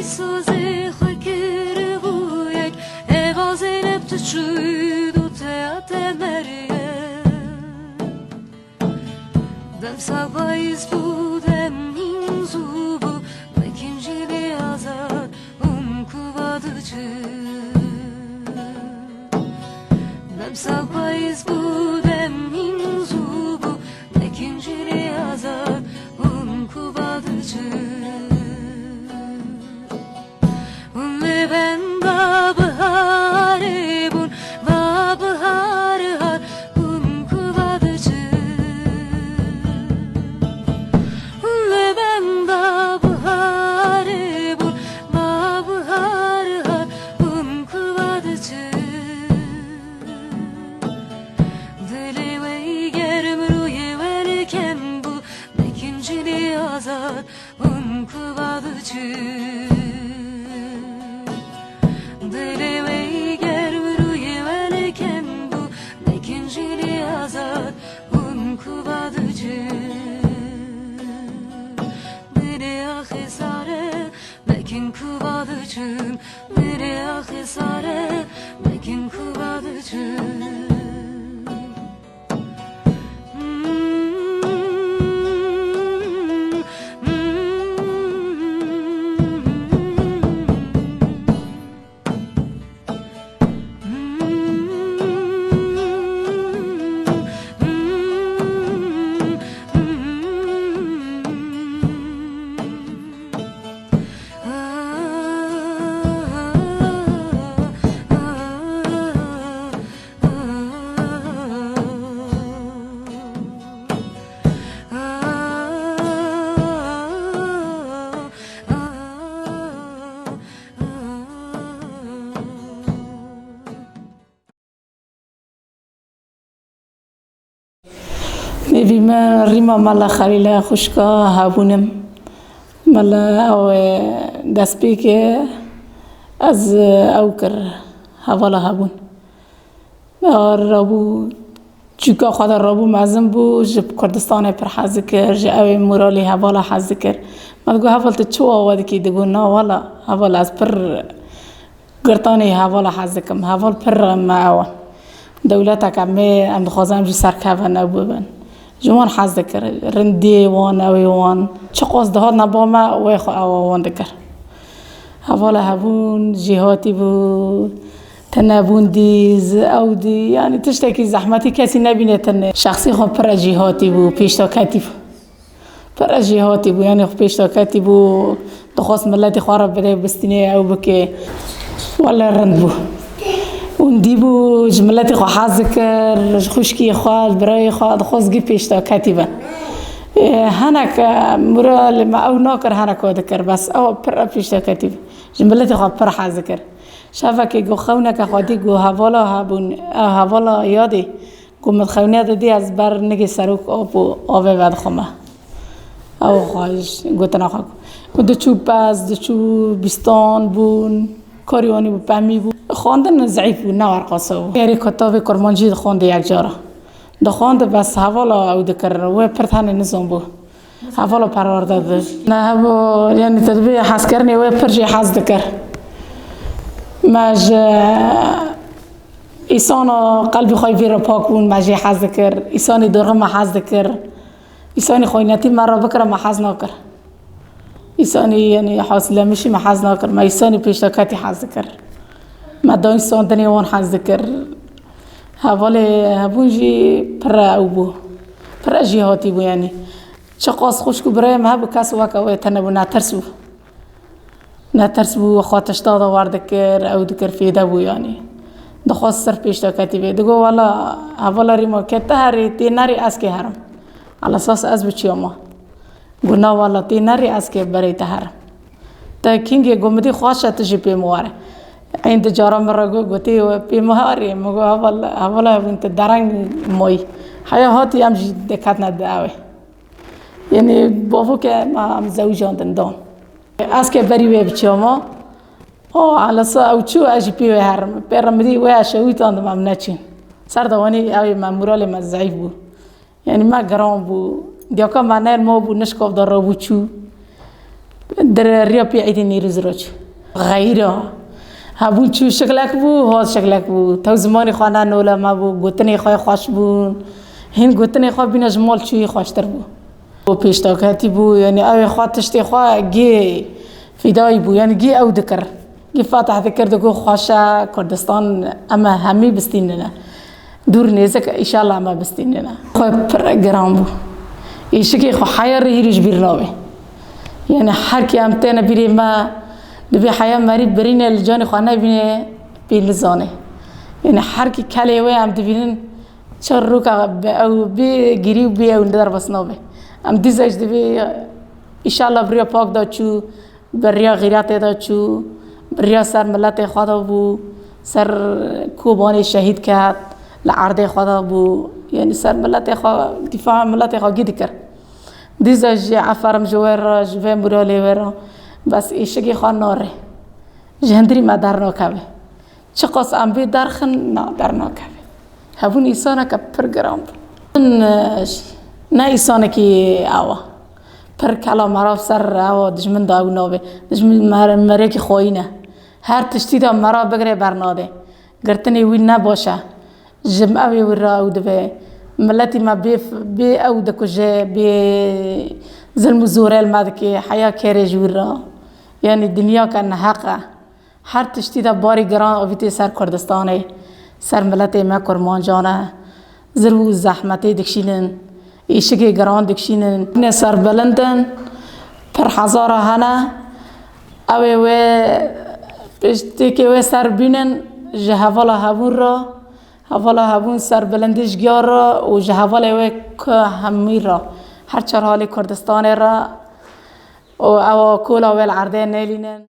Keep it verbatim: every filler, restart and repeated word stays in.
Sozê xwe kiribû yek, eva Zeynep tu çû dû teya te Meryem. Demsa payîz bû, dem hîn zû bû, mekin jî lê azad hûn kuva diçin. Demsa payîz bû, dem hîn zû bû, mekin jî lê azad hûn kuva diçin. Hûn li benda biharê bûn, va bihar har, hûn kuva diçin. Hûn li benda biharê bûn, va bihar har, hûn kuva diçin. Dilê we germ, rûyê we li kem bû, mekin jî lê azad hûn kuva diçin. Dilê we germ, rûyê we li kem bû, mekin jî lê azad hûn kuva diçin. Dilê axê sare, mekin kuva diçin. Dilê axê sare, mekin kuva diçin. Nêvî me rîma mala Xelîle xwişka hebûnim. Mala ew, e, destpêkê ez, e, ew kir, hevala hebûn. Rabû, çûka xwe de rabû mezin bû, ji Kurdistanê pir hez dikir, ji ew ê moralê hevala hez dikir. Me digot, "Heval, tu çi awa dikî?" Digot, "Na, wela, heval, ez pir girtanê hevala hez dikim. Heval pir me ew in. Dewleteke me, em dixwazin em jî serkevin ew bibin." Ji wan hez dikir. Rindiyê wan, ew ê wan. Çiqas dihat neba me, wê xwe ewa wan dikir. Hevala hebûn, jêhatî bû, tenebûn dî, zi ew dî, yanî tiştekî zehmetî kesî nebîne tenê. Şexsî xwe pire jêhatî bû, pêşdaketî bû. Pire jêhatî bû, yanî xwe pêşdaketî bû, dixwest miletî xwe re bide bistînê ew bike. Wele rind bû. Û dî bû, ji miletî xwe hez dikir, ji xwişkî xwe, ji birayê xwe, dixwest gî pêşdaketî be. Ê, hinek, e, mura li me ew nakir, hinek we dikir, bes ew pir pêşdaketî bû. Ji miletê xwe pir hez dikir. Şevekê got xewneke xwe dî, got hevala hebûn, e, hevala yadê. Got min xewniya didî, ez ber nigê serok ap û avê vedixwime. Ew xwe ji gotina xwe got. Got diçû pez, diçû bîstan bûn, karî wanî bû, pemî bû. Xwendin zeyîf bû, ne werqasa bû. Gerê kitavê kurmancî dixwendê yek cara. Dixwend bes hevala ew dikir, wê pir tenê nizan bû. Hevala perwerde dibir. Ne hebû, yanî te dibê hezkirinê wê pir jê hez dikir. Me ji îsana qelbî xwe vî re pak bûn, me jê hez dikir. Îsanî dorxî me hez dikir. Îsanî xweynetî me re bikire, me hez nakir. Îsanî, yanî, hasilemişî me hez nakir. Me îsanî pêşdaketî hez dikir. Me dayîn standinê wan hez dikir. Hevalê hebûn jî pire ew bû. Pire jêhatî bû, yanî. Çiqas xwişk û birayê me hebû, kes weke wê tenê bû, netirs bû. Netirs bû, xwe tişta de war dikir, ew dikir, fêde bû, yanî. Dixwest sirf pêşdaketî bê. Digot, wela, hevala rîma ke te herî, tê nerî ez kê herim. Ala sas ez biçiyama. Got, na wela, tê nerî ez kê berê te herim. Te kîngê got, min dî xweş e, tu jî pê min were. Ên di cara min re got, gotê, pê min herî. Min got, heval, hevala hebûn, tu dereng moyî. Heya hatî em jî diketine di ew ê. Yanî bavo ke me em zewicandin dan. Ez ke berî wê biçiyama. O, elasa ew çû, ez jî pê wê herim. Pê re min dî wê ez şewîtandim em neçîn. Ser de wanî ew ê me moralê me zeyîf bû. Yanî me giran bû. Diyaka me nerm bû, nişkov de rabû çû. Di riya pê Îdê Nêrûz re çû. Xeyra. Hebûn çû şiklek bû, hat şiklek bû. Tew zimanê xwe ne nole me bû, gotinê xwe xweş bûn. Hîn gotinê xwe bîne ji mal çûyî xweştir bû. Û pêşdaketî bû, yanî ew ê xwe tiştê xwe gê fîdayî bû, yanî gê ew dikir. Gê fetih dikir, digot xweş e, Kurdistan em ê hemî bistînine. Dûr nêzik, îşallah me bistînine. Xwe pir giran bû. Êşikê xwe heya rê hîrî ji bîr nabe. Yanî her kî em têne bîrê me, dibê heya merî birîne li canê xwe nebîne, pê nizane. Yanî her kî kelê wê em dibînin, çar roka bi ew bê girî û bê ew derbas nabe. Em dîsa jî dibê, îşallah bi riya pak de çû, bi riya xîretê de çû, bi riya ser miletê xwe de bû, ser Kobanê şehîd ket, li erdê xwe de bû, yanî ser miletê xwe, dîfa miletê xwe gî dikir. Dîsa jî eferim ji wê re, ji vê muralê wê re, bes êşikê xwe nare. Ji hundirî me dernakeve. Çiqas em bê derxin, na, dernakeve. Hebûn îsaneke pir giran bû. Min, e, ne îsanekî ew e. Pir kela merav ser ew e, dijmin de ew nabe. Dijmin mer-, merekî xwayî ne. Her tiştî de merav bigire bernade. Girtinê wî ne baş e. Ji ew ê wî re ew dibe. Miletî me bê, bê ew dikuje, bê zilm û zorel me dike. Heya kerê ji wî re. Yanî dinyake neheq e. Her tiştî de barî giran avîtê ser Kurdistanê, ser miletê me kurmancan e. Zilm û zehmetê dikişînin, êşikê giran dikişînin. Ne serbilind in, pir hezara hene. Ew ê wê piştîkê wê ser bînin ji hevala hebûn re, hevala hebûn serbilindî ji giya re û ji hevalê wê ku hemî re, her çar halê Kurdistanê re û ewa kola wê li erdê nêlînin.